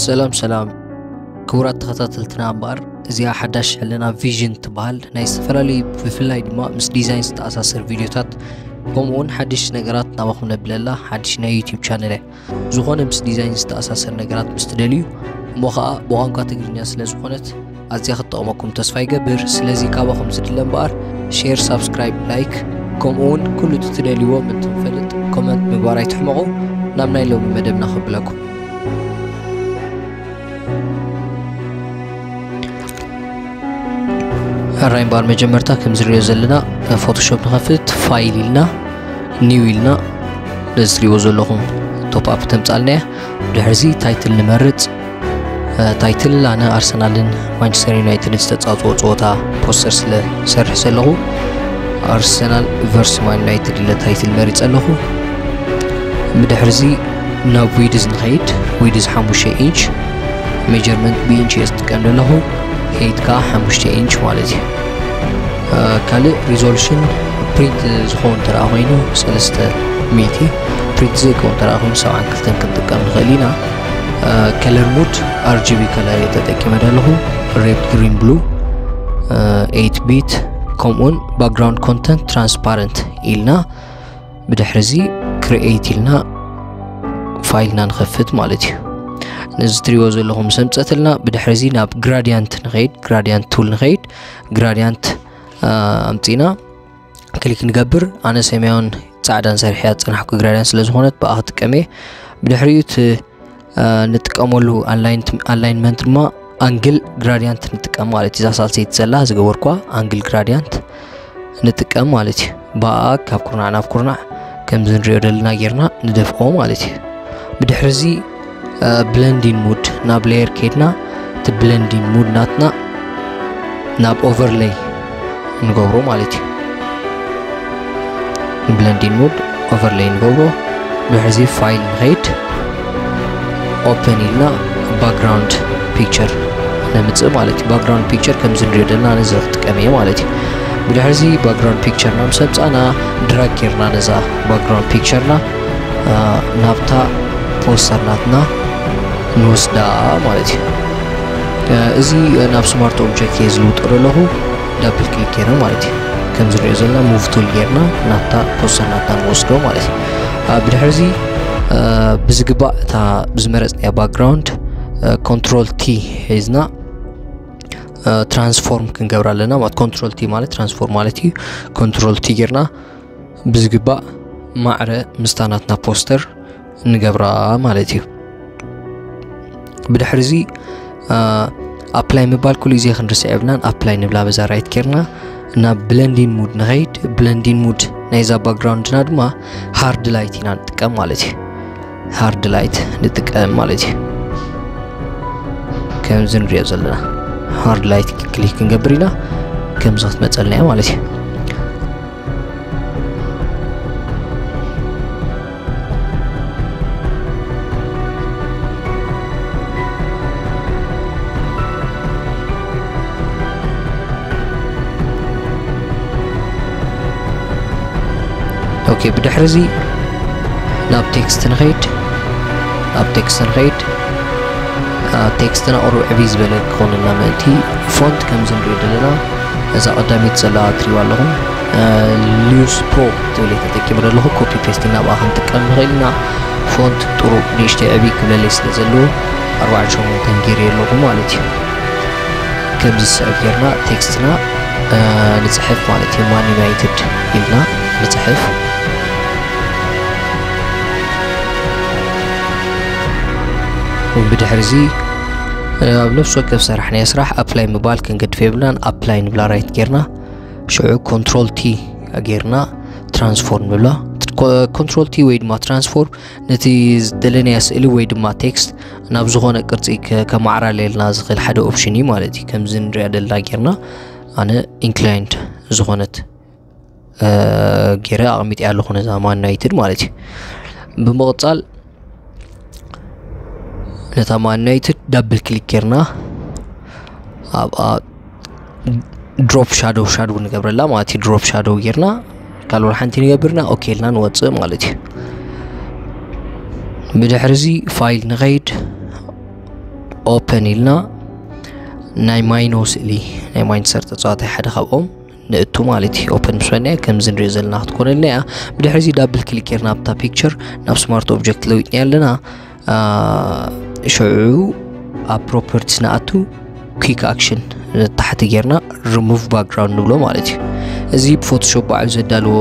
ሰላም ሰላም ክቡራት ተኸታተልትና፣ እምበኣር እዚኣ ሓዳሽ ሕልና ቪዥን ትበሃል ናይ ዝተፈላለዩ ብፍላይ ድማ ምስ ዲዛይን ዝተኣሳሰር ቪድዮታት ከምኡ እውን ሓድሽ ነገራት ናባኹም ነብለላ ሓድሽ ናይ ዩቲዩብ ቻነል እያ። ዝኾነ ምስ ዲዛይን ዝተኣሳሰር ነገራት ምስ ትደልዩ እሞ ኸዓ ብቋንቋ ትግርኛ ስለ ዝኾነት ኣዝያ ክትጠቕመኩም ተስፋ ይገብር። ስለዚ ካባኹም ዝድለ እምበኣር ሼር፣ ሳብስክራይብ፣ ላይክ ከምኡ እውን ኩሉ እቲ ትደልይዎ ምእንቲ ንፈልጥ ኮመንት ምግባር ኣይትሕመቑ። ናብ ናይ ሎሚ መደብና ከብለኩም። ሕራይ እምበኣር መጀመርታ ከም ዝሪኦ ዘለና ፎቶሾፕ ንኸፍት ፋይል ኢልና ኒው ኢልና ነዚ ትሪእዎ ዘለኹም ቶፕ ኣፕ ተምጻልና እያ። ድሕርዚ ታይትል ንመርጽ። ታይትል ኣነ ኣርሰናልን ማንቸስተር ዩናይትድን ዝተጻወትዎ ጸወታ ፖስተር ስለ ሰርሕ ዘለኹ ኣርሰናል ቨርስ ማን ዩናይትድ ኢለ ታይትል መሪጸ ኣለኹ። ብድሕርዚ ናብ ዊድዝ ንኸይድ። ዊድዝ ሓሙሽተ ኢንች ሜጀርመንት ብኢንች እየ ዝጥቀም ዘለኹ። ሄይት ከዓ ሓሙሽተ ኢንች ማለት እዩ። ካልእ ሪዞሉሽን ፕሪንት ዝኸውን እንተ ደኣ ኮይኑ ሰለስተ ሚእቲ፣ ፕሪንት ዘይከውን እንተ ደኣ ኮይኑ ሰብዓን ክልተን ክንጥቀም ንኽእል ኢና። ከለር ሙድ ኣርጂቢ ከለር እየ ተጠቂመ ዘለኹ። ሬድ፣ ግሪን፣ ብሉ፣ ኤይት ቢት ከምኡውን ባክግራውንድ ኮንተንት ትራንስፓረንት ኢልና ብድሕርዚ ክሪኤት ኢልና ፋይልና ንኸፍት ማለት እዩ። ነዚ ትሪእዎ ዘለኹም ምስ ኣምፀትልና ብድሕርዚ ናብ ግራዲያንት ንኸይድ፣ ግራዲያንት ቱል ንኸይድ። ግራዲያንት ኣምፂና ክሊክ ንገብር። ኣነ ሰማያውን ፃዕዳን ሰሪሐያ ዝፀናሕኩ ግራዲያንት ስለ ዝኾነት ብኣ ክጥቀም እየ። ብድሕሪኡ እቲ ንጥቀመሉ ኣላይንመንት ድማ ኣንግል ግራዲያንት ንጥቀም ማለት እዩ። እዛ ሳልሰይቲ ዘላ ዝገበርኳ ኣንግል ግራዲያንት ንጥቀም ማለት እዩ። ብኣ ካብ ኩርናዕ ናብ ኩርናዕ ከምዚ ንሪኦ ዘለና ጌርና ንደፍኦ ማለት እዩ። ብድሕርዚ ብለንዲን ሙድ ናብ ሌየር ከይድና እቲ ብለንዲን ሙድ ናትና ናብ ኦቨርለይ ንገብሮ ማለት እዩ። ብለንዲን ሙድ ኦቨርለይ ንገብሮ። ድሕዚ ፋይል ንኸይድ ኦፕን ኢልና ባክግራውንድ ፒክቸር ነምፅእ ማለት እዩ። ባክግራውንድ ፒክቸር ከምዚ ንሪኦ ዘለና ነዚ ክጥቀም እየ ማለት እዩ። ብድሕርዚ ባክግራውንድ ፒክቸርና ምስ ኣምፃና ድራግ ጌርና ነዛ ባክግራውንድ ፒክቸርና ናብታ ፖስተር ናትና ንወስዳ ማለት እዩ። እዚ ናብ ስማርት ኦብጀክት እየ ዝልውጦ ዘለኹ። ዳብል ክሊክ ጌርና ማለት እዩ። ከም ዝሪኦ ዘለና ሙቭ ቱል ጌርና ናብታ ፖስተር ናትና ንወስዶ ማለት እዩ። ብድሕርዚ ብዝግባእ እታ ብዝመረፅናያ ባክግራውንድ ኮንትሮል ቲ ሒዝና ትራንስፎርም ክንገብር ኣለና ማለት ኮንትሮል ቲ ማለት ትራንስፎርም ማለት እዩ። ኮንትሮል ቲ ጌርና ብዝግባእ ማዕረ ምስታ ናትና ፖስተር ንገብራ ማለት እዩ። ብድሕርዚ ኣፕላይ ምባል ኩሉ ግዜ ክንርስዕ የብልናን። ኣፕላይ ንብላ በዛ ራይት ጌርና ናብ ብለንዲን ሙድ ንኸይድ። ብለንዲን ሙድ ናይዛ ባክግራውንድና ድማ ሃርድ ላይት ኢና ንጥቀም ማለት እዩ። ሃርድ ላይት ንጥቀም ማለት እዩ። ከምዚ ንሪኦ ዘለና ሃርድ ላይት ክሊክ ክንገብር ኢና። ከምዚ ክትመፀልና እያ ማለት እዩ። ኦኬ፣ ብድሕርዚ ናብ ቴክስት ንኸይድ። ናብ ቴክስት ንኸይድ። ቴክስትና ቁሩብ ዕብይ ዝበለ ክኾንልና ምእንቲ ፎንት ከምዚ ንሪኦ ዘለና እዛ ቀዳመይቲ ዘላ ትሪእዋ ኣለኹም። ሉዝ ፕሮ ትብል እየ ተጠቂመ ዘለኹ። ኮፒ ፔስት ናብኣ ክንጥቀም ንኽእል ኢና። ፎንት ጥሩ ንእሽተይ ዕብይ ክብለለይ ስለ ዘለዎ ኣርባዓን ሸሞንተን ገይረ ኣለኹ ማለት እዩ። ከምዚ ዝስዕብ ጌርና ቴክስትና ንፅሕፍ ማለት እዩ። ማን ዩናይትድ ኢልና ንፅሕፍ። ብድሕርዚ ኣብ ነፍሲ ወከፍ ሰራሕናዮ ስራሕ ኣፕላይ ምባል ክንገድፍ የብልናን። ኣፕላይ ንብላ ራይት ጌርና ሽዑ ኮንትሮል ቲ ጌርና ትራንስፎርም ንብላ። ኮንትሮል ቲ ወይ ድማ ትራንስፎርም ነቲ ዝደለናዮ ስእሊ ወይ ድማ ቴክስት ናብ ዝኾነ ቅርፂ ከማዕራለየልና ዝኽእል ሓደ ኦፕሽን እዩ ማለት እዩ። ከምዚ ንሪኣ ዘለና ጌርና ኣነ ኢንክላይንድ ዝኾነት ገይረ ኣቐሚጠያ ኣለኹ ነዛ ማን ዩናይትድ ማለት እዩ። ብምቕፃል ነታ ማን ዩናይትድ ዳብል ክሊክ ጌርና ኣብኣ ድሮፕ ሻዶው ሻዶው ንገብረላ ማለት እዩ። ድሮፕ ሻዶው ጌርና ካልእ ሓንቲ ንገብርና ኦኬ ኢልና ንወፅእ ማለት እዩ። ብድሕርዚ ፋይል ንኸይድ። ኦፐን ኢልና ናይ ማይኖ ስእሊ ናይ ማንቸስተር ተፃዋታይ ሓደ ካብኦም ንእቱ ማለት እዩ። ኦፐን ምስ በልና ከምዚ ንሪኦ ዘለና ክትኮነልና እያ። ብድሕሪ እዚ ዳብል ክሊክ ጌርና ኣብታ ፒክቸር ናብ ስማርት ኦብጀክት ለዊጥና ኣለና። ሽዑ ኣብ ፕሮፐርቲስ ንኣቱ፣ ኩክ ኣክሽን ታሕቲ ጌርና ሪሙቭ ባክግራውንድ ንብሎ ማለት እዩ። እዚ ብፎቶሾፕ ባዕሉ ዘዳልዎ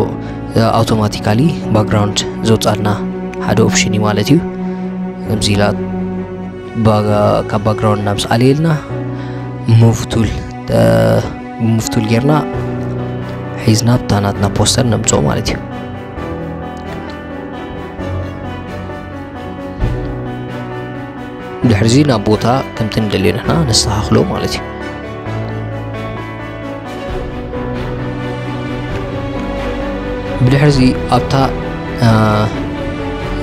ኣውቶማቲካሊ ባክግራውንድ ዘውፃልና ሓደ ኦፕሽን እዩ ማለት እዩ። ከምዚ ኢላ ካብ ባክግራውንድ ናብ ስኣለየልና ሙቭ ቱል ሙቭ ቱል ጌርና ሒዝና ኣብታ ናትና ፖስተር ነምፅኦ ማለት እዩ። ድሕርዚ ናብ ቦታ ከምቲ ንደልዮ ንሕና ነስተኻኽሎ ማለት እዩ። ብድሕርዚ ኣብታ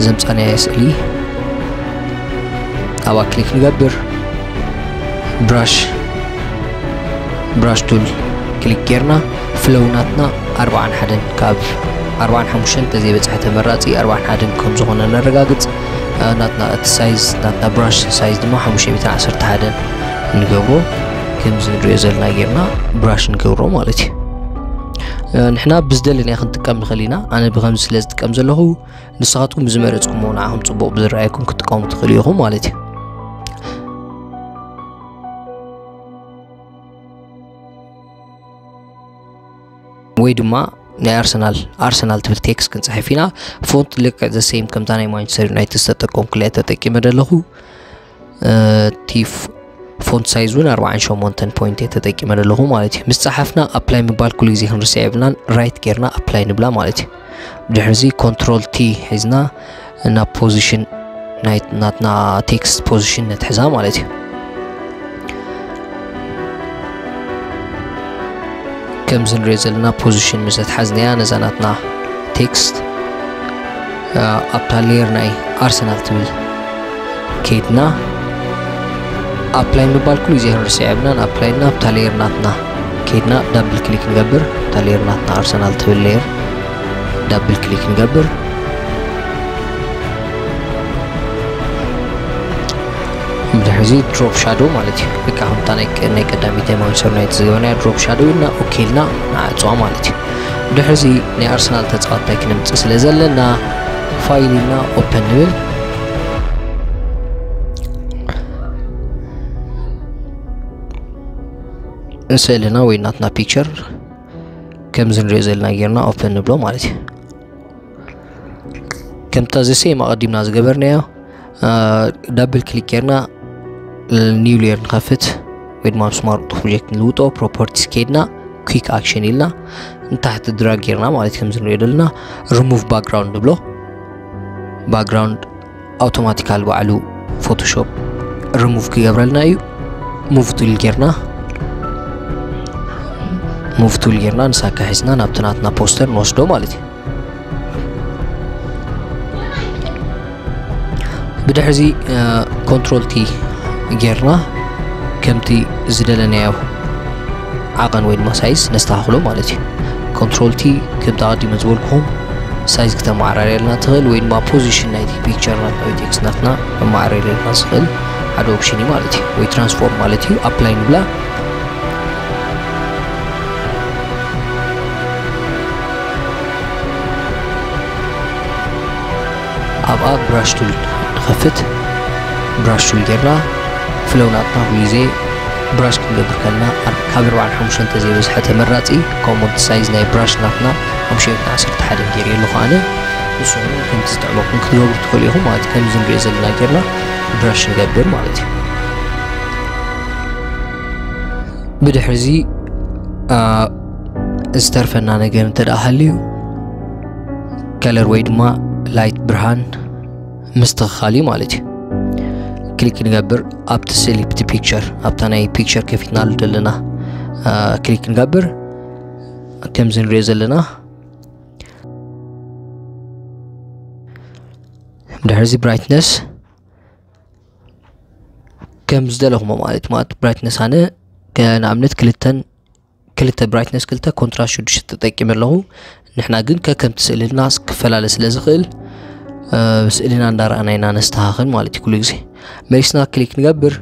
ዘምፃናያ ስእሊ ኣብኣ ክሊክ ንገብር። ብራሽ ብራሽ ቱል ክሊክ ጌርና ፍለው ናትና ኣርባዓን ሓደን ካብ ኣርባዓን ሓሙሽተን ተዘይበፅሐ ተመራፂ ኣርባዓን ሓደን ከም ዝኾነ ነረጋግፅ። ናትና እቲ ሳይዝ ናትና ብራሽ ሳይዝ ድማ ሓሙሽተ ሚእትን ዓሰርተ ሓደን ንገብሮ። ከምዚ ንሪኦ ዘለና ጌርና ብራሽ ንገብሮ ማለት እዩ። ንሕና ብዝደለናዮ ክንጥቀም ንኽእል ኢና። ኣነ ብከምዚ ስለ ዝጥቀም ዘለኹ ንስኻትኩም ብዝመረፅኩሞ ንዓኹም ፅቡቕ ብዝረኣየኩም ክትጥቀሙ ትኽእሉ ኢኹም ማለት እዩ። ወይ ድማ ናይ ኣርሰናል ኣርሰናል ትብል ቴክስት ክንፅሕፍ ኢና። ፎንት ልክዕ ዘሰይም ከምታ ናይ ማንቸስተር ዩናይትድ ዝተጠቀምኩላ ተጠቂመ ዘለኹ። እቲ ፎንት ሳይዝ እውን ኣርባዓን ሸሞንተን ፖይንት ተጠቂመ ዘለኹ ማለት እዩ። ምስ ፀሓፍና ኣፕላይ ምባል ኩሉ ግዜ ክንርስዕ የብልናን። ራይት ጌርና ኣፕላይ ንብላ ማለት እዩ። ብድሕርዚ ኮንትሮል ቲ ሒዝና ናብ ፖዚሽን ናትና ቴክስት ፖዚሽን ነትሕዛ ማለት እዩ። ከምዚ ንሪኦ ዘለና ፖዚሽን ምስ ኣትሓዝናያ ነዛ ናትና ቴክስት ኣብታ ሌየር ናይ ኣርሰናል ትብል ከይድና ኣፕላይ ምባል ኩሉ ግዜ ክንርስዕ የብልናን። ኣፕላይ ና ኣብታ ሌየር ናትና ከይድና ዳብል ክሊክ ንገብር። ኣብታ ሌየር ናትና ኣርሰናል ትብል ሌየር ዳብል ክሊክ ንገብር። ብድሕርዚ ድሮፕ ሻዶ ማለት እዩ። ልካ ከምታ ናይ ቀዳሚት ናይ ማንቸስተር ዩናይትድ ዝገበርናያ ድሮፕ ሻዶ ኢልና ኦኬ ኢልና ንዓፅዋ ማለት እዩ። ብድሕርዚ ናይ ኣርሰናል ተፃዋታይ ክነምፅእ ስለ ዘለና ፋይል ኢልና ኦፐን ንብል። ስእልና ወይ ናትና ፒክቸር ከምዚ ንሪኦ ዘለና ጌርና ኦፐን ንብሎ ማለት እዩ። ከምታ ዘሰይም ኣቐዲምና ዝገበርናዮ ዳብል ክሊክ ጌርና ኒው ሌየር ንኸፍት ወይ ድማ ስማርት ኦብጀክት ንልውጦ። ፕሮፐርቲስ ከይድና ኩክ ኣክሽን ኢልና ንታሕቲ ድራግ ጌርና ማለት ከምዚ ንሪኦ ዘለና ሪሙቭ ባክግራውንድ ንብሎ። ባክግራውንድ ኣውቶማቲካል ባዕሉ ፎቶሾፕ ሪሙቭ ክገብረልና እዩ። ሙቭ ቱል ጌርና ሙቭ ቱል ጌርና ንሳካ ሒዝና ናብቲ ናትና ፖስተር ንወስዶ ማለት እዩ። ብድሕርዚ ኮንትሮል ቲ ጌርና ከምቲ ዝደለናዮ ዓቐን ወይ ድማ ሳይዝ ነስተኻኽሎ ማለት እዩ። ኮንትሮል ቲ ከምቲ ኣቐዲመ ዝበልኩኹም ሳይዝ ክተመዓራርየልና ትኽእል ወይ ድማ ፖዚሽን ናይቲ ፒክቸር ናትና ወይ ቴክስት ናትና ከመዓራርየልና ዝኽእል ሓደ ኦፕሽን እዩ ማለት እዩ። ወይ ትራንስፎርም ማለት እዩ። ኣፕላይ ንብላ። ኣብኣ ብራሽ ቱል ንኸፍት። ብራሽ ቱል ጌርና ፍለው ናትና ኩሉ ግዜ ብራሽ ክንገብር ከለና ካብ ኣርባዓን ሓሙሽተን ተዘይበዝሐ ተመራፂ። ከምኡ እቲ ሳይዝ ናይ ብራሽ ናትና ሓሙሽተ ሚእትን ዓሰርተ ሓደን ገይረ ኣለኹ ኣነ። ንስኹም ከምቲ ዝጥዕመኩም ክትገብሩ ትኽእሉ ኢኹም ማለት እዩ። ከምዚ ንሪኦ ዘለና ጌርና ብራሽ ንገብር ማለት እዩ። ብድሕሪ እዚ ዝተርፈና ነገር እንተ ደኣ ሃልዩ ከለር ወይ ድማ ላይት ብርሃን ምስትኽኻል እዩ ማለት እዩ። ክሊክ ንገብር ኣብቲ ስሊፕቲ ፒክቸር ኣብታ ናይ ፒክቸር ከፊትናሉ ዘለና ክሊክ ንገብር። ከምዚ ንሪኦ ዘለና ድሕርዚ ብራይትነስ ከም ዝደለኹሞ ማለት ማለት ብራይትነስ ኣነ ንኣብነት ክልተን ክልተ ብራይትነስ ክልተ ኮንትራስት ሽዱሽተ ተጠቂመ ኣለኹ። ንሕና ግን ከከምቲ ስእልና ክፈላለ ስለ ዝኽእል ስእልና እንዳረኣና ኢና ነስተኻኽል ማለት እዩ። ኩሉ ግዜ መሊስና ክሊክ ንገብር።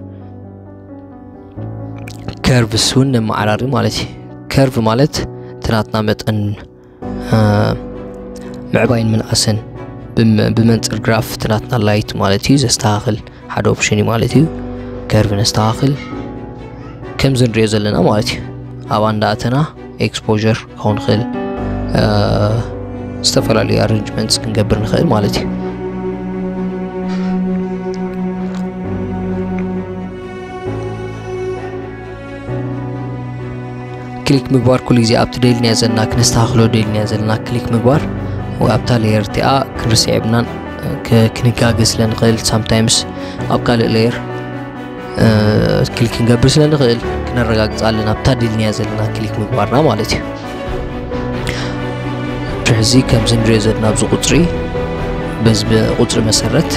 ከርቭስ እውን ነመዓራሪ ማለት እዩ። ከርቭ ማለት እቲ ናትና መጠን ምዕባይን ምንኣስን ብመንፅር ግራፍ እቲ ናትና ላይት ማለት እዩ ዘስተኻኽል ሓደ ኦፕሽን እዩ ማለት እዩ። ከርቭ ነስተኻኽል ከምዚ ንሪኦ ዘለና ማለት እዩ። ኣብ ኣንዳእተና ኤክስፖር ክኸውን ይኽእል፣ ዝተፈላለዩ ኣረንጅመንትስ ክንገብር ንኽእል ማለት እዩ። ክሊክ ምግባር ኩሉ ግዜ ኣብቲ ደልናዮ ዘለና ክነስተኻኽሎ ደልናዮ ዘለና ክሊክ ምግባር፣ ኣብታ ሌየር እቲኣ ክንርስዕ የብልናን። ክንጋገ ስለ ንኽእል ሳምታይምስ ኣብ ካልእ ሌየር ክሊክ ክንገብር ስለ ንኽእል ክነረጋግፅ ኣለና ኣብታ ደልናያ ዘለና ክሊክ ምግባርና ማለት እዩ። ድሕዚ ከምዚ ንሪኦ ዘለና ኣብዚ ቁፅሪ በዚ ቁፅሪ መሰረት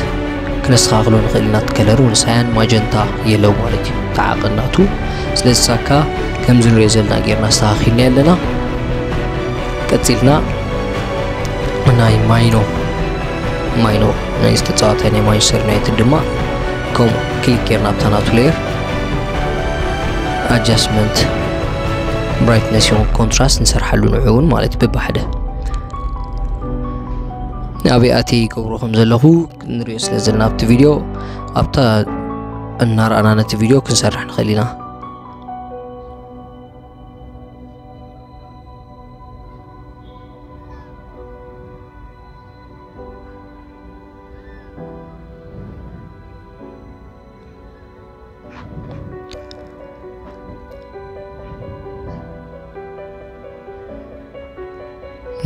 ክነስተኻኽሎ ንኽእል ኢና። እቲ ከለር እውን ሳያን ማጀንታ የለው ማለት እዩ ተዓቐናቱ። ስለዚ ሳካ ከምዚ ንሪኦ ዘለና ጌርና ኣስተኻኺልና ኣለና። ቀፂልና ናይ ማይኖ ማይኖ ናይ ዝተፃወተ ናይ ማንቸስተር ዩናይትድ ድማ ከምኡ ክሊክ ጌርና ኣብታ ናቱ ሌየር ኣጃስትመንት ብራይትነስ ይኹን ኮንትራስት ንሰርሓሉ ንዑ እውን ማለት በብሓደ ናበይ ኣትየ ይገብሮ ከም ዘለኹ ንሪኦ ስለ ዘለና ኣብቲ ቪድዮ ኣብታ እናረኣና ነቲ ቪድዮ ክንሰርሕ ንኽእል ኢና።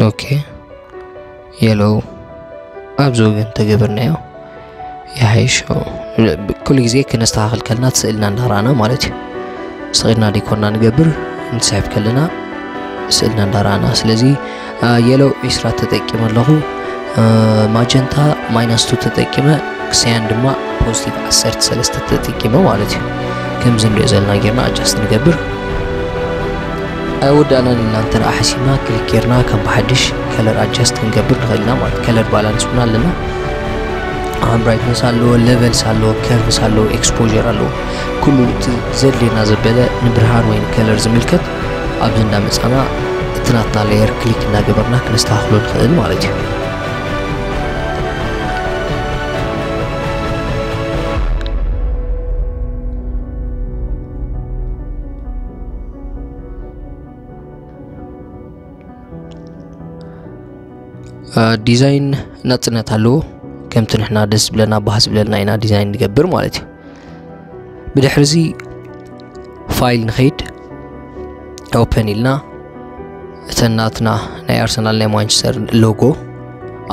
ኦኬ የለው ኣብዚ ወገን ተገበርናዮ ይሓይሽ። ኩሉ ግዜ ክነስተኻኽል ከልና እቲ ስእልና እንዳረኣና ማለት እዩ። ስቕልና ዲኮርና ንገብር ንስሕብ ከለና ስእልና እንዳረኣና። ስለዚ የለው ዒስራ ተጠቂመ ኣለኹ። ማጀንታ ማይነስ ቱ ተጠቂመ፣ ክሳያን ድማ ፖዚቲቭ ዓሰርተ ሰለስተ ተጠቂመ ማለት እዩ። ከምዚ ንሪኦ ዘለና ጌርና ኣጃስት ንገብር። ኣይወዳእናን ኢልና እንተ ደኣ ሓሲብና ክሊክ ጌርና ከም ብሓድሽ ከለር ኣጃስት ክንገብር ንኽእል ኢና ማለት። ከለር ባላንስ እውን ኣለና። ኣን ብራይትነስ ኣለዎ፣ ሌቨልስ ኣለዎ፣ ከርቭስ ኣለዎ፣ ኤክስፖር ኣለዎ። ኩሉ እቲ ዘድልየና ዘበለ ንብርሃን ወይ ንከለር ዝምልከት ኣብዚ እንዳመጻና እቲ ናትና ሌየር ክሊክ እናገበርና ክነስተኻኽሎ ንኽእል ማለት እዩ። ዲዛይን ናጽነት ኣለዎ። ከምቲ ንሕና ደስ ዝብለና ባህ ዝብለና ኢና ዲዛይን ንገብር ማለት እዩ። ብድሕሪ እዚ ፋይል ንኸይድ ኦፐን ኢልና እተን ናትና ናይ ኣርሰናል ናይ ማንቸስተር ሎጎ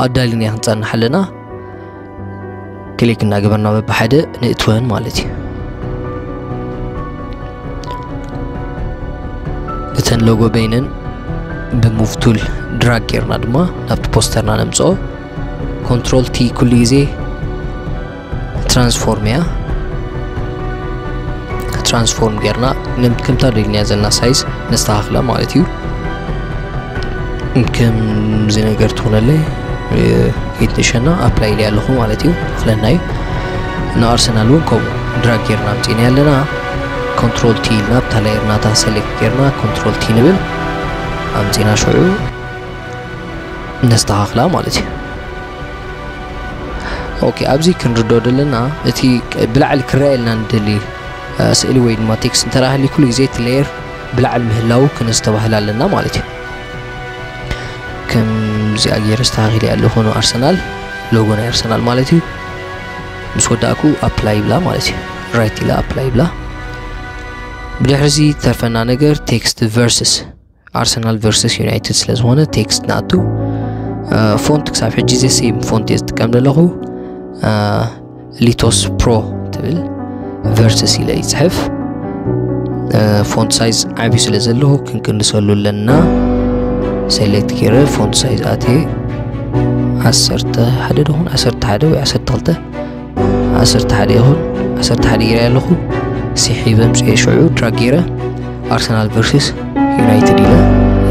ኣዳሊና ክንጸንሕ ኣለና። ክሊክ እናገበርና በብሓደ ንእትወን ማለት እዩ። እተን ሎጎ በይነን ብሙቭ ቱል ድራግ ጌርና ድማ ናብቲ ፖስተርና ነምጽኦ። ኮንትሮል ቲ ኩሉ ግዜ ትራንስፎርም እያ። ትራንስፎርም ጌርና ከምታ ደልናያ ዘለና ሳይዝ ነስተኻኽላ ማለት እዩ። ከምዚ ነገር ትኾነለይ ከይትንሸና ኣፕላይ ኢለ ኣለኹ ማለት እዩ። ክለና እዩ። ንኣርሰናል እውን ከምኡ ድራግ ጌርና ኣምፂና ኣለና። ኮንትሮል ቲ ኢልና ኣብታ ላየር ናታ ሰሌክት ጌርና ኮንትሮል ቲ ንብል ኣምፂና ሽዑ ነስተኻኽላ ማለት እዩ። ኦኬ ኣብዚ ክንርዶ ዘለና እቲ ብላዕሊ ክረኣየልና ንደሊ ስእሊ ወይ ድማ ቴክስት እንተራህሊ ኩሉ ግዜ እቲ ሌየር ብላዕሊ ምህላው ክነስተባህል ኣለና ማለት እዩ። ከምዚኣ ገይረ ኣስተኻኺለ ኣለኹ ንኣርሰናል ሎጎ ናይ ኣርሰናል ማለት እዩ። ምስ ወዳእኩ ኣፕላይ ይብላ ማለት እዩ። ራይት ኢላ ኣፕላይ ይብላ። ብድሕሪ እዚ ተርፈና ነገር ቴክስት ቨርስስ ኣርሰናል ቨርስስ ዩናይትድ ስለ ዝኾነ ቴክስት ንኣቱ። ፎንት ክሳብ ሕጂ ዘ ሴም ፎንት እየ ዝጥቀም ዘለኹ። ሊቶስ ፕሮ ትብል ቨርስስ ኢለ ይፅሕፍ። ፎንት ሳይዝ ዓብዩ ስለ ዘለኹ ክንቅንሰሉ ኣለና። ሴሌክት ገይረ ፎንት ሳይዝ ኣትየ ዓሰርተ ሓደ ደኹን ዓሰርተ ሓደ ወይ ዓሰርተ ክልተ ዓሰርተ ሓደ ይኹን ዓሰርተ ሓደ ገይረ ኣለኹ። ስሒበ ምፅኤ ሽዑ ድራግ ገይረ ኣርሰናል ቨርስስ ዩናይትድ ኢለ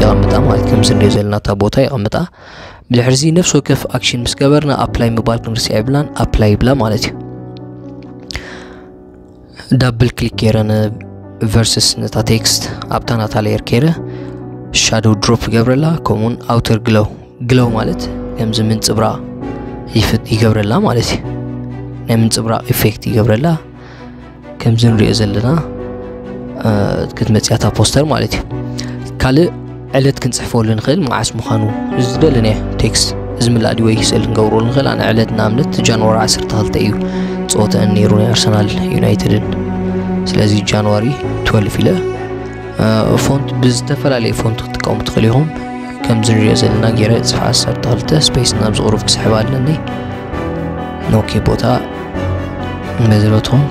የቐምጣ ማለት ከምዚ ንሪኦ ዘለና እታ ቦታ የቐምጣ። ብድሕርዚ ነፍሲ ወከፍ ኣክሽን ምስ ገበርና ኣፕላይ ምባል ክንርስዕ የብልናን ኣፕላይ ይብላ ማለት እዩ። ዳብል ክሊክ ገይረ ን- versus ነታ text ኣብታ ናታ layer ከይረ shadow drop ይገብረላ። ከምኡውን outer glow፣ glow ማለት ከምዚ ምንጽብራ ይፍት ይገብረላ ማለት እዩ። ናይ ምንጽብራ effect ይገብረላ። ከምዚ ንሪኦ ዘለና ክትመፅያ እታ poster ማለት እዩ። ካልእ ዕለት ክንፅሕፈሉ ንኽእል፣ መዓስ ምዃኑ፣ ዝደለናዮ text ዝምላእ ድዩ ወይ ስእል ክንገብረሉ ንኽእል። ኣነ ዕለት ንኣብነት ጃንዋሪ ዓሰርተ ክልተ እዩ ፀወተአን ነይሩ ናይ ኣርሰናል ዩናይትድን። ስለዚ ጃንዋሪ ትወልፍ ኢለ። ፎንት ብዝተፈላለየ ፎንት ክትጥቀሙ ትኽእሉ ኢኹም። ከምዚ ንሪኦ ዘለና ገይረ ፅፍሓ ዓሰርተ ክልተ space ናብ ዝቕሩብ ክስሕብ ኣለኒ። ኦኬ፣ ቦታ መዝረቱን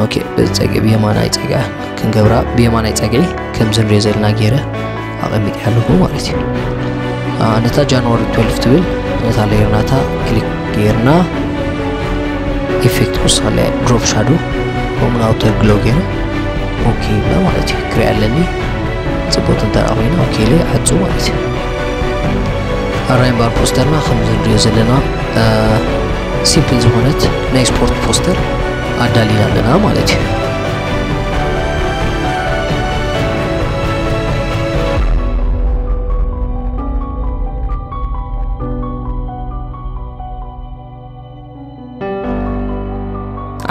ኦኬ፣ ብፀግዒ ብየማናይ ፀግዒ ክንገብራ፣ ብየማናይ ፀግዒ ከምዚ ንሪኦ ዘለና ገይረ ኣቐሚጥ ኣለኹ ማለት እዩ። ነታ ጃንዋሪ ትወልፍ ትብል ነታ layer ናታ ክሊክ ገይርና effect ክውስኸለያ drop shadow ከምኡ outer glow ገይረ ኦኬ ይብላ ማለት እዩ። ክሪኣ ኣለኒ። ፅቡቅ እንተ ደኣ ኮይና ኦኬ ኢለ ይዓጹ ማለት እዩ። ኣራይ እምበኣር ፖስተርና ከምዚ ንሪኦ ዘለና ሲምፕል ዝኾነት ናይ ስፖርት ፖስተር ኣዳሊና ኣለና ማለት እዩ።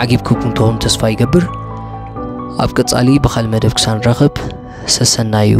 ዓጊብኩም ትኾኑ ተስፋ ይገብር። ኣብ ቀጻሊ ብኻልእ መደብ ክሳብ ንራኸብ ሰሰናዩ።